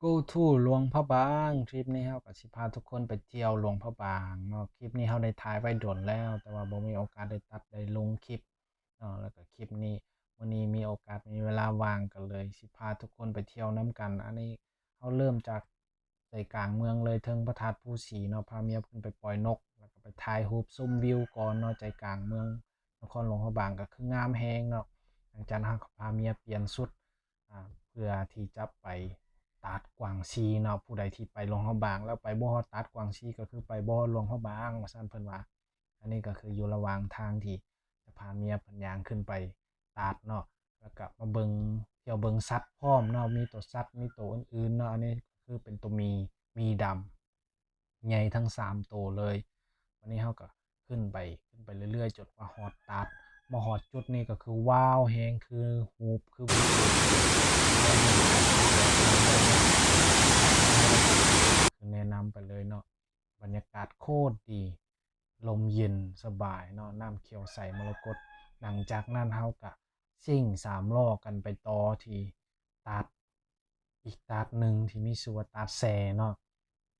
Go to ຫຼວງພະບາງ. ທຣິບນີ້ເຮົາກໍຊິພາທຸກຄົນໄປທ່ຽວຫຼວງພະບາງເນາະ. ຄລິບນີ້ເຮົາໄດ້ຖ່າຍໄວ້ດົນແລ້ວ ແຕ່ວ່າບໍ່ມີໂອກາດໄດ້ຕັດໄດ້ລົງຄລິບເນາະ. ແລ້ວກໍຄລິບນີ້ ມື້ນີ້ມີໂອກາດມີເວລາວ່າງ ກໍເລີຍຊິພາທຸກຄົນໄປທ່ຽວນຳກັນ. ອັນນີ້ເຮົາເລີ່ມຈາກໃຈກາງເມືອງເລີຍ ເທິງພະທາດພູສີເນາະ, ພາເມຍຂຶ້ນໄປປ່ອຍນົກ ແລ້ວກໍໄປຖ່າຍຮູບຊົມວິວກ່ອນເນາະ. ໃຈກາງເມືອງນະຄອນຫຼວງພະບາງກໍຄືງາມແຮງເນາະ. ຫຼັງຈາກນັ້ນເຮົາກໍພາເມຍປ່ຽນຊຸດ ອ່າ ເພື່ອທີ່ຈະໄປຕາດກວາງຊີເນາະ. ຜູ້ໃດທີ່ໄປຫຼວງພະບາງແລ້ວໄປບໍ່ຮອດຕາດກວາງຊີ ກໍຄືໄປບໍ່ຮອດຫຼວງພະບາງ ວ່າຊັ້ນເພິ່ນວ່າ. ອັນນີ້ກໍຄືຢູ່ລະຫວ່າງທາງທີ່ຈະພາເມຍເພິ່ນຍ່າງຂຶ້ນໄປຕາດເນາະ, ແລ້ວກໍມາເບິ່ງ ທ່ຽວເບິ່ງສັດພ້ອມເນາະ, ມີໂຕສັດ ມີໂຕອື່ນໆເນາະ. ອັນນີ້ຄືເປັນໂຕໝີ່ ໝີ່ດຳ ໃຫຍ່ທັງສາມໂຕເລີຍ. ວັນນີ້ເຮົາກໍຂຶ້ນໄປ ຂຶ້ນໄປເລື້ອຍໆ ຈົນວ່າຮອດຕາດ. ມາຮອດຈຸດນີ້ກໍຄືວ້າວແຮງ ຄືຮູບ ຄືວິວ ຄືແນະນຳໄປເລີຍເນາະ. ບັນຍາກາດໂຄດດີ ລົມເຢັນສະບາຍເນາະ, ນ້ຳຂຽວໃສມໍລະກົດ. ຫຼັງຈາກນັ້ນເຮົາກະຊິ່ງສາມລໍ້ກັນໄປຕໍ່ທີ່ຕາດ ອີກຕາດໜຶ່ງທີ່ມີຊື່ວ່າຕາດແຊເນາະ,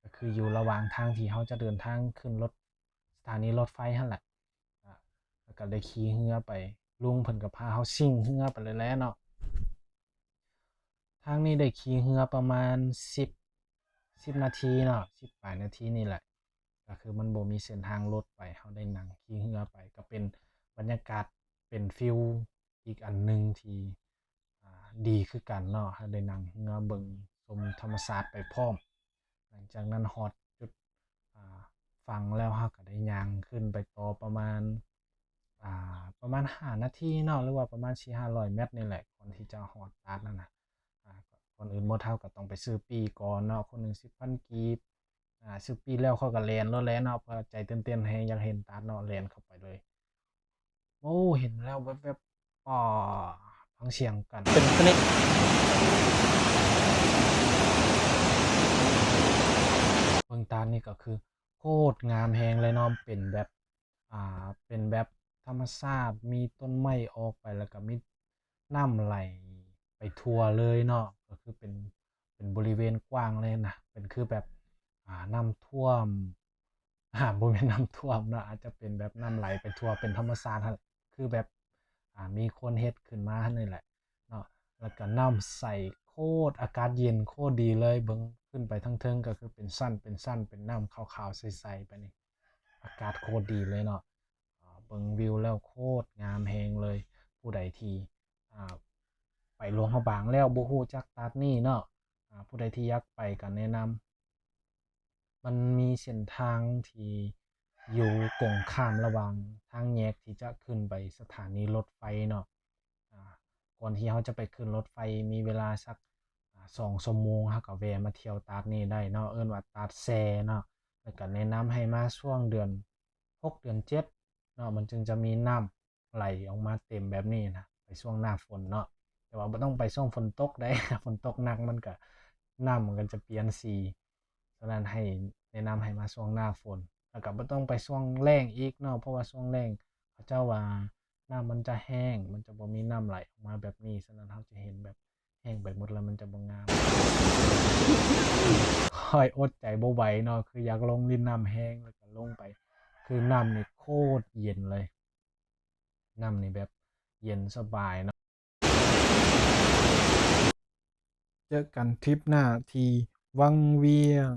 ກໍຄືຢູ່ລະຫວ່າງທາງທີ່ເຮົາຈະເດີນທາງຂຶ້ນລົດ ສະຖານີລົດໄຟຫັ້ນແຫຼະ. ອາ ແລ້ວກໍໄດ້ຂີ່ເຮືອໄປ, ລຸງເພິ່ນກໍພາເຮົາຊິ່ງເຮືອໄປເລີຍແຫຼະເນາະ. ທາງນີ້ໄດ້ຂີ່ເຮືອປະມານສິບ ສິບນາທີເນາະ, ສິບປາຍນາທີນີ້ແຫຼະ. ກໍຄືມັນບໍ່ມີເສັ້ນທາງລົດໄປ, ເຮົາໄດ້ນັ່ງຂີ່ເຮືອໄປ, ກໍເປັນບັນຍາກາດ ເປັນຟີລອີກອັນໜຶ່ງທີ່ ອ່າ ດີຄືກັນເນາະ, ເຮົາໄດ້ນັ່ງເຮືອເບິ່ງຊົມທຳມະຊາດໄປພ້ອມ. ຫຼັງຈາກນັ້ນຮອດຈຸດ ອ່າ ຝັ່ງແລ້ວ ເຮົາກໍໄດ້ຍ່າງຂຶ້ນໄປຕໍ່ປະມານ ອ່າ ປະມານຫ້ານາທີເນາະ ຫຼືວ່າປະມານສີ່ຫ້າຮ້ອຍແມັດນີ້ແຫຼະ ກ່ອນທີ່ຈະຮອດຕາດນັ້ນນະ. ອ່າ ກ່ອນອື່ນໝົດເຮົາກໍຕ້ອງໄປຊື້ປີ້ກ່ອນເນາະ, ຄົນໜຶ່ງສິບພັນກີບ. ອ່າ ຊື້ປີ້ແລ້ວຂ້ອຍກໍແລ່ນໂລດແຫຼະເນາະ, ເພາະໃຈຕື່ນເຕັ້ນແຮງ ຢາກເຫັນຕາດເນາະ, ແລ່ນເຂົ້າໄປເລີຍ. ໂອ້ ເຫັນແລ້ວແວັບໆ. ອໍ ຟັງສຽງກັນ ເປັນຊະນິດ. ເບິ່ງຕາດນີ້ກໍຄືໂຄດງາມແຮງເລີຍເນາະ, ເປັນແບບ ອ່າ ເປັນແບບທຳມະຊາດ, ມີຕົ້ນໄມ້ອອກໄປ ແລ້ວກໍມີນ້ຳໄຫຼໄປທົ່ວເລີຍເນາະ, ກໍຄືເປັນ ເປັນບໍລິເວນກວ້າງເລີຍນະ, ເປັນຄືແບບ ອ່າ ນ້ຳຖ້ວມ ອ່າ ບໍ່ແມ່ນນ້ຳຖ້ວມເນາະ, ອາດຈະເປັນແບບນ້ຳໄຫຼໄປທົ່ວ ເປັນທຳມະຊາດຫັ້ນ ຄືແບບ ອ່າ ມີຄົນເຮັດຂຶ້ນມາຫັ້ນນີ້ແຫຼະເນາະ. ແລ້ວກໍນ້ຳໃສໂຄດ ອາກາດເຢັນໂຄດດີເລີຍ, ເບິ່ງຂຶ້ນໄປທາງເທິງກໍຄືເປັນຊັ້ນເປັນຊັ້ນ ເປັນນ້ຳຂາວໆໃສໆໄປນີ້, ອາກາດໂຄດດີເລີຍເນາະ. ອ່າ ເບິ່ງວິວແລ້ວໂຄດງາມແຮງເລີຍ. ຜູ້ໃດທີ່ ອ່າ ໄປຫຼວງພະບາງແລ້ວບໍ່ຮູ້ຈັກຕາດນີ້ເນາະ, ອ່າ ຜູ້ໃດທີ່ຢາກໄປກໍແນະນຳ. ມັນມີເສັ້ນທາງທີ່ຢູ່ກົງຂ້າມລະຫວ່າງທາງແຍກທີ່ຈະຂຶ້ນໄປສະຖານີລົດໄຟເນາະ. ອ່າ ກ່ອນທີ່ເຮົາຈະໄປຂຶ້ນລົດໄຟ ມີເວລາສັກ ອ່າ ສອງຊົ່ວໂມງ ເຮົາກໍແວ່ມາທ່ຽວຕາດນີ້ໄດ້ເນາະ, ເອີ້ນວ່າຕາດແຊເນາະ. ແລ້ວກໍແນະນຳໃຫ້ມາຊ່ວງເດືອນຫົກ ເດືອນເຈັດເນາະ, ມັນຈຶ່ງຈະມີນ້ຳ ໄຫຼອອກມາເຕັມແບບນີ້ນະ ໄປຊ່ວງໜ້າຝົນເນາະ. ແຕ່ວ່າບໍ່ຕ້ອງໄປຊ່ວງຝົນຕົກໃດ໋ ຝົນຕົກໜັກມັນກະ ນ້ຳມັນກະຈະປ່ຽນສີ. ສະນັ້ນໃຫ້ ແນະນຳໃຫ້ມາຊ່ວງໜ້າຝົນ, ແລ້ວກະບໍ່ຕ້ອງໄປຊ່ວງແລ້ງອີກເນາະ, ເພາະວ່າຊ່ວງແລ້ງເຂົາເຈົ້າວ່ານ້ຳມັນຈະແຫ້ງ, ມັນຈະບໍ່ມີນ້ຳໄຫຼອອກມາແບບນີ້. ສະນັ້ນເຮົາຈະເຫັນແບບ ແຫ້ງໄປໝົດແລ້ວ ມັນຈະບໍ່ງາມ. ຂ້ອຍອົດໃຈບໍ່ໄຫວເນາະ, ຄືຢາກລົງຫຼິ້ນນ້ຳແຮງ ແລ້ວກໍລົງໄປ. ຄືນ້ຳນີ້ໂຄດເຢັນເລີຍ, ນ້ຳນີ້ແບບເຢັນສະບາຍເນາະ. ເຈີກັນທຣິບໜ້າທີ່ວັງວຽງ.